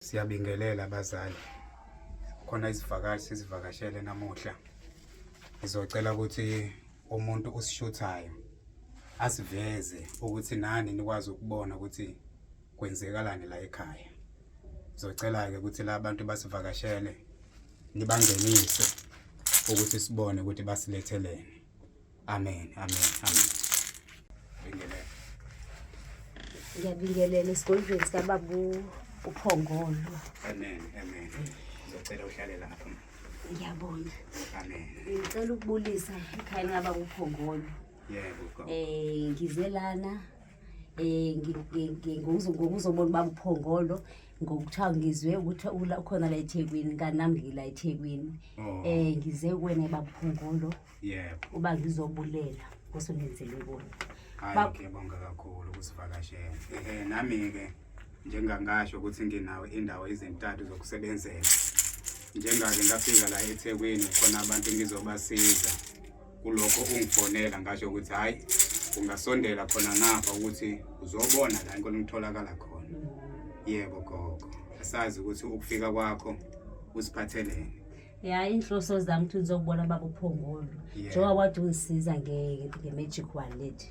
Siyabingelela abazali. Khona izivakashi sizivakashele namuhla. Ngizocela ukuthi umuntu usishuthayo asiveze ukuthi nani nikwazi ukubona ukuthi kwenzekalani la ekhaya. Ngizocela-ke ukuthi la bantu basivakashele nibangenise ukuthi sibone ukuthi basiletheleni. Amen, amen, amen. Bingelela. Ngiyabingelela esigodlweni sikababa uPhongolo. Amen, amen. Ngizocela uhlale lapha. Ngiyabonga. Amen. Ngicela ukubulisa ekhaya likababa uPhongolo. Yebo, gogo. Ngize lana ngokuzobona ubaba uPhongolo ngokuthiwa ngizwe ukuthi ukhona la eThekwini kanti nami ngila eThekwini. Oh. Ngize kuwena baba uPhongolo. Yebo. Uba ngizobulela osungenzele kona. Hayi ngiyabonga kakhulu ukusivakashela. Nami ke njengangasho ukuthi nginawo indawo ezintathu zokusebenzela. Njengake ngafika la eThekwini khona abantu ngizobasiza. Kulokho ungifonela ngasho ukuthi hayi ungasondela khona ngapha ukuthi uzobona la inkolo ngitholakala khona. Yebo gogo. Asazi ukuthi ukufika kwakho usiphatheleni. Ya, inhloso zami ukuthi ngizokubona baba uPhongolo. Njengoba wathi ungisiza nge-magic wallet.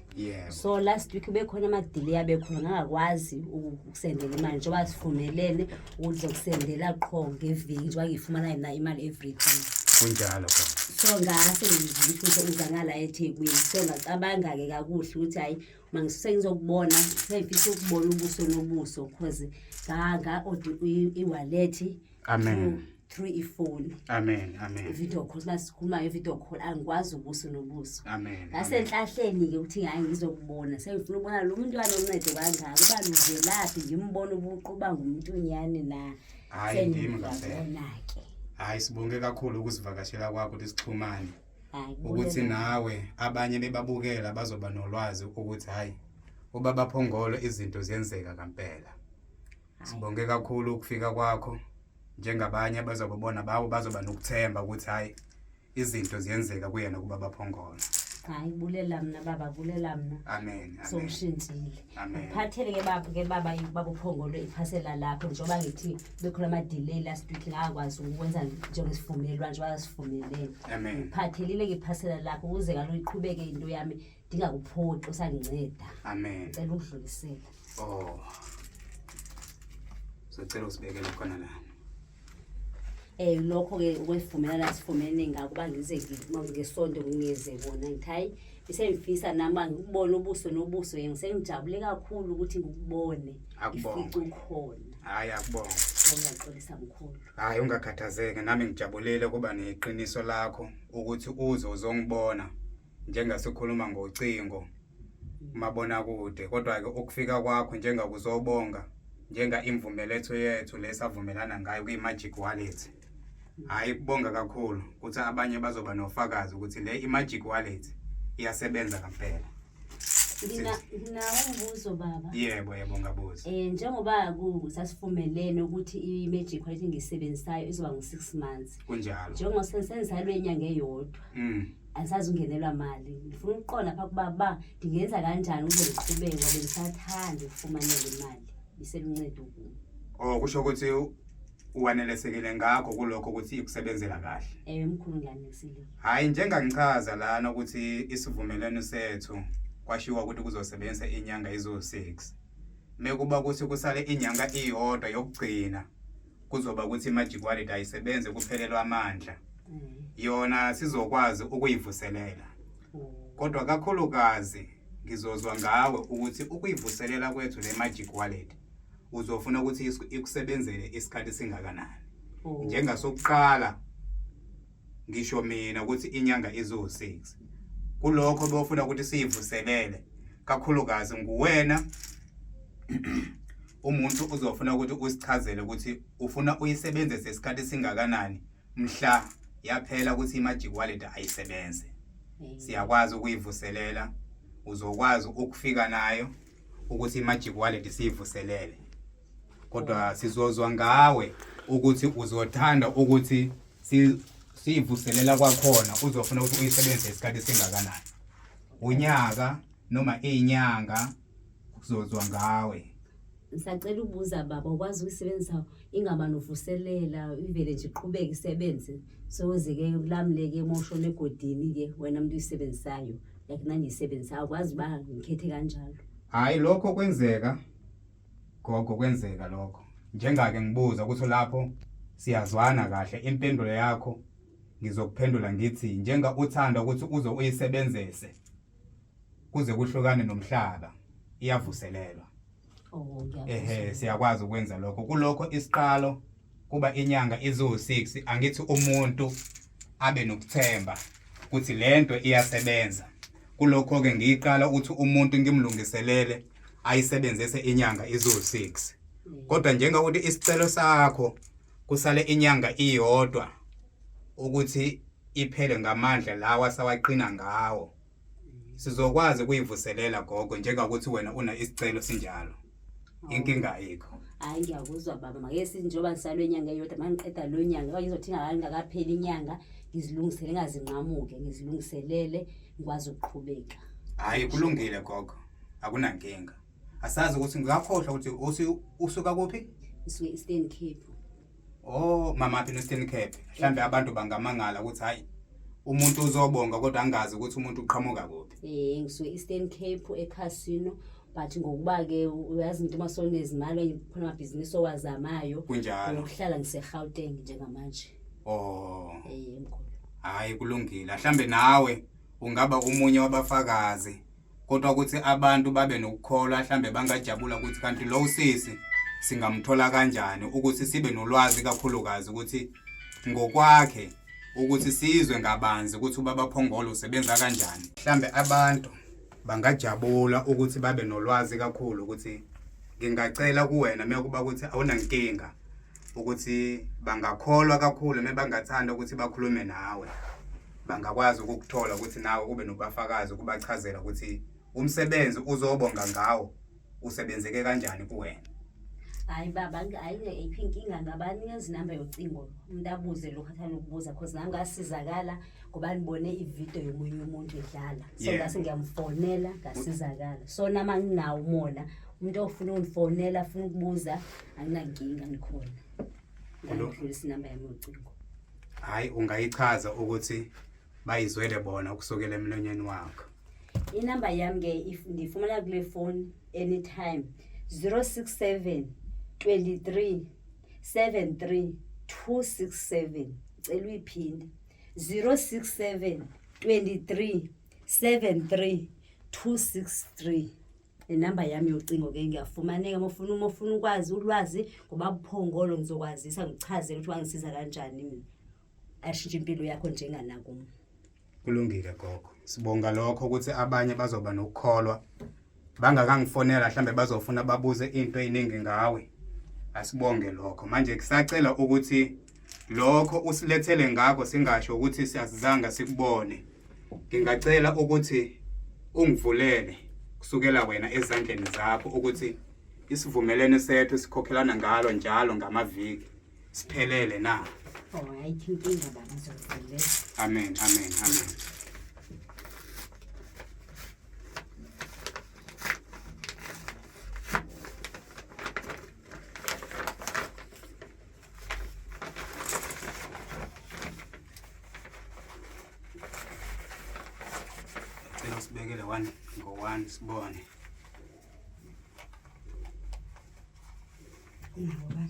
So last week bekhona ama-delay abekhona ngangakwazi ukusendela imali njengoba sivumelene ukuthi ngizokusendela qho ngeviki njengoba ngiyifumana yena imali every day. Kunjalo gogo. So ngase ngizile ukuthi uza ngala eThekwini. So ngacabanga-ke kakuhle ukuthi hhayi uma ngisengizokubona sengifisa ukubona ubuso nobuso cause nga-order i-wallet. Amen. Through ifoni. Amen. Amen. Video call masikhuluma nge-video call angikwazi ubuso nobuso. Amen. Ngasenhlahleni ke ukuthi hayi ngizokubona sengifuna ukubona lo muntu anoncedo kangaka uba luvelaphi ngimbone ubuqu uba ngumuntu nyani na. Hayi ndimi ngempela. Sengiyabona-ke. Hayi sibonge kakhulu ukusivakashela kwakho ukuthi sixhumane. Hayi, Ukuthi kubulela. nawe abanye bebabukela bazoba nolwazi ukuthi hayi ubaba Phongolo izinto ziyenzeka ngempela. Sibonge kakhulu ukufika kwakho njengabanye abazobona bawo bazoba nokuthemba ukuthi hayi izinto ziyenzeka kuyena kuba baphongolo. Hayi bulela mna baba bulela mna. Amen. Amen. Sowushintshile. Amen. Uphathele ke baba ke baba baba uPhongolo iphasela lakho njengoba ngithi bekhona ama delay last week ngakwazi ukwenza njengesivumelwano njengoba sivumelene. Amen. Ngiphathelile ke iphasela lakho ukuze kaloku iqhubeke into yami ndingakuphoxi usandinceda. Amen. Ngicela ukudlulisela. Oh. Sicela usibekele khona la. Lokho ke ukwesivumelana sivumelene ngako uba ngize ngesonto ngingeze kona ngithi hayi besengifisa nami ngikubone ubuso nobuso yena sengijabule kakhulu ukuthi ngikubone Akubonge. ngifice ukhona. Hayi akubonge. So ngiyaxolisa mkhulu. Hayi ungakhathazeki nami ngijabulile ukuba neqiniso lakho ukuthi uze uzongibona njengasikhuluma ngocingo umabonakude kodwa ke ukufika kwakho njengakuzobonga njenga imvumeletho yethu lesavumelana ngayo kwi-magic wallet. Hayi kubonga kakhulu ukuthi abanye bazoba nofakazi ukuthi le i-magic wallet iyasebenza ngempela. Nginawo umbuzo baba. Yebo yebo ngabuza. Njengoba ku sasivumelene ukuthi i-magic wallet engiyisebenzisayo izoba ngu-6 months. Kunjalo. Njengoba sensenzalwe inyanga eyodwa. Angisazi ungenelwa mali. Ngifuna ukuqonda pha kuba ba ndingenza kanjani ukuze ngiqhubeke ngoba bengisathanda ukufumanela imali. Iseluncedo kumi. Oh kusho ukuthi uwanelisekile ngakho kulokho ukuthi ikusebenzela kahle. Ewe mkhulu ngiyanelisekile. Hayi njengangichaza lana ukuthi isivumelwano sethu kwashiwa ukuthi kuzosebenza inyanga eziwu-6. Mekuba ukuthi kusale inyanga iyodwa yokugcina kuzoba ukuthi i-magic wallet ayisebenze kuphelelwa amandla. Yona sizokwazi ukuyivuselela. Kodwa kakhulukazi ngizozwa ngawe ukuthi ukuyivuselela kwethu le magic wallet uzofuna ukuthi ikusebenzele isikhathi singakanani. Njengasokuqala ngisho mina ukuthi inyanga iziwu-6. Kulokho bofuna ukuthi siyivuselele kakhulukazi nguwena umuntu uzofuna ukuthi usichazele ukuthi ufuna uyisebenzise isikhathi singakanani mhla yaphela ukuthi i-magic wallet ayisebenze. Siyakwazi ukuyivuselela, uzokwazi ukufika nayo ukuthi i-magic wallet siyivuselele. Kodwa sizozwa ngawe ukuthi uzothanda ukuthi siyivuselela kwakhona uzofuna ukuthi uyisebenzise isikhathi singakanani. Unyaka noma inyanga kuzozwa ngawe. Ngisacela ukubuza baba, ukwazi ukuyisebenzisa ingaba novuselela ivele nje iqhubeke isebenze soze-ke kulamle-ke uma ushona egodini-ke wena muntu uyisebenzisayo like nangiyisebenzisayo akwazi uba ngikhethe kanjalo. Hhayi lokho kwenzeka gogo, kwenzeka lokho. Njengake ngibuza ukuthi lapho siyazwana kahle impendulo yakho ngizokuphendula ngithi njenga uthanda ukuthi uze uyisebenzise kuze kuhlukane nomhlaba iyavuselelwa. Oh, ehe siyakwazi ukwenza lokho kulokho isiqalo kuba inyanga iziwu-6 angithi umuntu abe nokuthemba ukuthi lento iyasebenza kulokho ke ngiyiqala ukuthi umuntu ngimlungiselele ayisebenzise inyanga iziwu-6 kodwa njengokuthi isicelo sakho kusale inyanga iyodwa ukuthi iphele ngamandla lawa sawaqina ngawo Sizokwazi ukuyivuselela gogo njengokuthi wena una isicelo sinjalo. Inkinga ayikho. Hayi ngiyakuzwa baba, make sithi njengoba ngisalwe inyanga eyodwa mangiqeda lo nyanga okanye izothi ingakapheli inyanga ngizilungisele ngingazinqamuke ngizilungiselele ngikwazi ukuqhubeka. Hayi kulungile gogo. Akunankinga. Asazi ukuthi ngakhohlwa ukuthi usi usuka kuphi? Ngisuke Eastern Cape. Oh mama phi no-Eastern Cape. Mhlambe abantu bangamangala ukuthi hayi umuntu uzobonga kodwa angazi ukuthi umuntu uqhamuka kuphi. Eh ngisuke Eastern Cape eCasino but ngokuba ke uyazi into uma sewunezimali khona amabhizinisi owazamayo. Kunjalo. Ukuhlala ngiseGauteng njengamanje. Oh. Eh mkhulu. Hayi kulungile. Mhlambe nawe ungaba umunye wabafakazi kodwa ukuthi abantu babe nokukholwa mhlambe bangajabula ukuthi kanti lo usisi singamthola kanjani ukuthi sibe nolwazi kakhulukazi ukuthi ngokwakhe ukuthi sizwe ngabanzi ukuthi ubaba Phongolo usebenza kanjani mhlambe abantu bangajabula ukuthi babe nolwazi kakhulu ukuthi ngingacela kuwena mekuba ukuthi awunankinga ukuthi bangakholwa kakhulu mebangathanda ukuthi bakhulume nawe bangakwazi ukukuthola ukuthi nawe ube nobafakazi ukubachazela ukuthi umsebenzi uzobonga ngawo usebenzeke kanjani kuwena. Hayi baba, hayi ayikho inkinga ngabanikeza inamba yocingo umuntu abuze lokhu athanda ukubuza cause nami ngasizakala ngoba ngibone ividiyo yomunye umuntu idlala so ngase ngiyamfonela ngasizakala so nami anginawo umona umuntu ofuna ukungifonela afuna ukubuza anginankinga ngikhona ngidlulisa inamba yami yocingo. Hayi ungayichaza ukuthi bayizwele bona ukusukela emlonyeni wakho. Inamba yami ke if ndifumana kule phone anytime 067 23 73 267 cela uyiphinde 067 23 73 263 nenamba yami yocingo ke ngiyafumaneka uma ufuna uma ufuna ukwazi ulwazi ngobabuphongolo ngizokwazisa ngikuchazele ukuthi wangisiza kanjani mina ashintshe impilo yakho njenganakum. Kulungile gogo, sibonga lokho ukuthi abanye bazoba nokukholwa bangakangifonela mhlambe bazofuna babuze into eziningi ngawe. Asibonge lokho. Manje kusacela ukuthi lokho usilethele ngakho singasho ukuthi siyazanga sikubone. Ngingacela ukuthi ungivulele kusukela wena ezandleni zakho ukuthi isivumelwano sethu sikhokhelana ngalo njalo ngamaviki siphelele na. Oh, ayikho inkinga baba ngizokuvulela. Amen, amen, amen. Cela usibekele one ngo-one sibone. Nabo baba.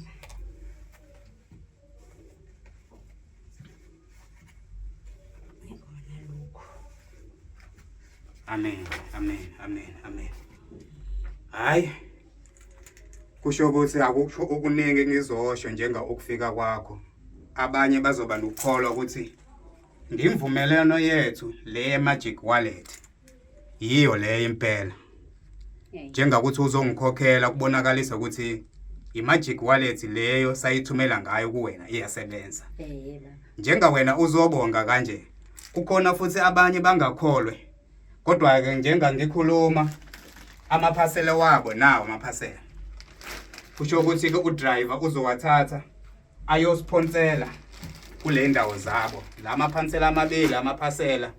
Ngibona lokhu. Amen, amen, amen, amen. Hayi. Kusho ukuthi akukho okuningi engizosho njenga ukufika kwakho. Abanye bazoba nokukholwa ukuthi ngimvumelano yethu le Magic Wallet. Yiyo le impela. Njengakuthi uzongikhokhela kubonakalisa ukuthi i-Magic Wallet leyo sayithumela ngayo kuwena iyasebenza. Njenga wena uzobonga kanje. Kukhona futhi abanye bangakholwe. Kodwa ke njenga ngikhuluma amaphasela wabo nawo amaphasela. Kusho ukuthi ke udriver uzowathatha ayosiphonsela kule ndawo zabo. La maphansela amabili amaphasela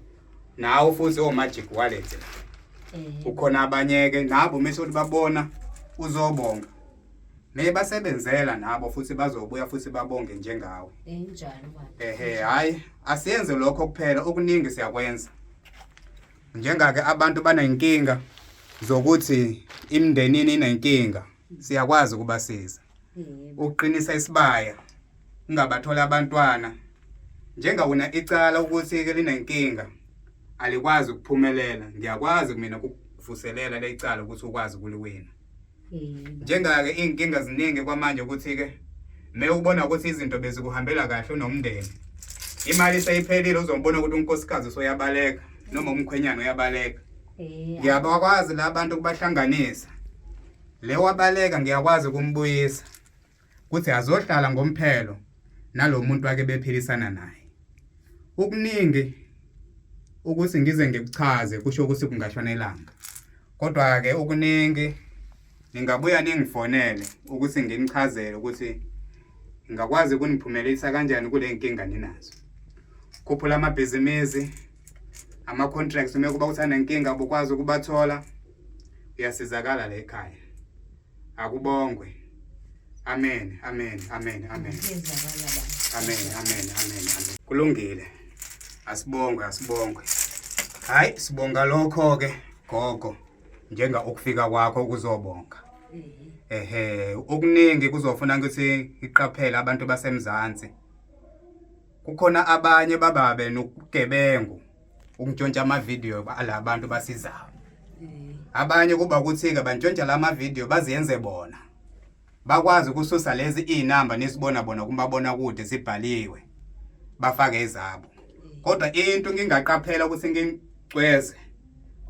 nawo futhi o Magic Wallet la. Kukhona abanye ke nabo mese babona uzobonga. Mebasebenzela nabo futhi bazobuya futhi babonge njengawe. Enjalo baba. Ehe, hayi asiyenze lokho kuphela okuningi siyakwenza. Njengake abantu banenkinga zokuthi imndenini inenkinga, siyakwazi ukubasiza. Ukuqinisa isibaya, ungabathola abantwana. Njengawona icala ukuthi ke linenkinga alikwazi ukuphumelela, ngiyakwazi mina ukukuvuselela lecala ukuthi ukwazi ukuliwina. Njengake iy'nkinga ziningi kwamanje ukuthi-ke me ubona ukuthi izinto bezikuhambela kahle unomndeni imali seyiphelile uzobona ukuthi unkosikazi usoyabaleka noma umkhwenyana uyabaleka ngiyabakwazi la bantu ukubahlanganisa le wabaleka ngiyakwazi ukumbuyisa kuthi azohlala ngomphelo nalo muntu ake bephilisana naye okuningi ukuthi ngize ngikuchaze kusho ukuthi kungashona ilanga kodwa-ke okuningi ningabuya ningifonele ukuthi nginichazele ukuthi ngingakwazi ukuniphumelelisa kanjani kule nkinga ninazo khuphula amabhizinisi ama-contracts uma kuba ukuthi anenkinga bukwazi ukubathola uyasizakala la ekhaya Akubongwe. Amen, amen, amen, amen. Amen, amen, amen, amen. Kulungile. Asibongwe, asibongwe. Hayi, sibonga lokho ke gogo njenga ukufika kwakho ukuzobonga. Ehe, okuningi kuzofuna ukuthi ngiqaphele abantu baseMzansi. Kukhona abanye bababe nokugebengu ukuntshontsha amavidiyo alabantu basizayo. Abanye kuba ukuthi-ke bantshontsha la mavidiyo baziyenze bona. Bakwazi ukususa lezi iy'namba nisibona bona kumabonakude zibhaliwe bafake ezabo. Kodwa into ngingaqaphela ukuthi ngicweze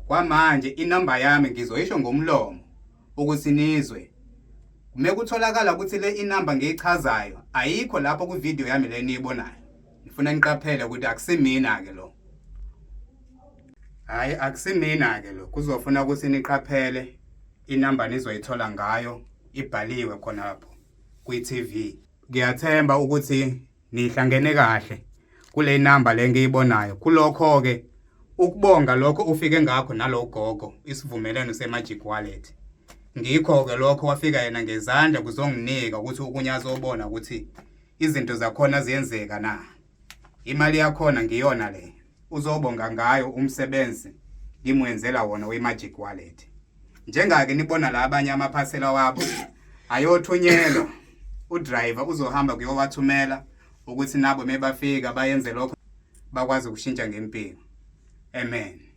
kwamanje inamba yami ngizoyisho ngomlomo ukuthi nizwe. Mekutholakala ukuthi le inamba ngiyichazayo ayikho lapho kwividiyo yami le niyibonayo. Ngifuna niqaphele ukuthi akusimina ke lo. Hayi akusimina ke lo. Kuzofuna ukuthi niqaphele inamba nizoyithola ngayo ibhaliwe khonapho kwi-TV. Ngiyathemba ukuthi nihlangene kahle kule namba le ngiyibonayo. Kulokho ke ukubonga lokho ufike ngakho nalo gogo isivumelwano se-Magic Wallet. Ngikho ke lokho wafika yena ngezandla kuzonginika ukuthi ukunye azobona ukuthi izinto zakhona ziyenzeka na imali yakhona ngiyona le uzobonga ngayo umsebenzi ngimwenzela wona we-magic wallet njengake nibona la abanye amaphasela wabo ayothunyelwa udriver uzohamba kuyowathumela ukuthi nabo mebafika bayenze lokho bakwazi ukushintsha ngempilo amen.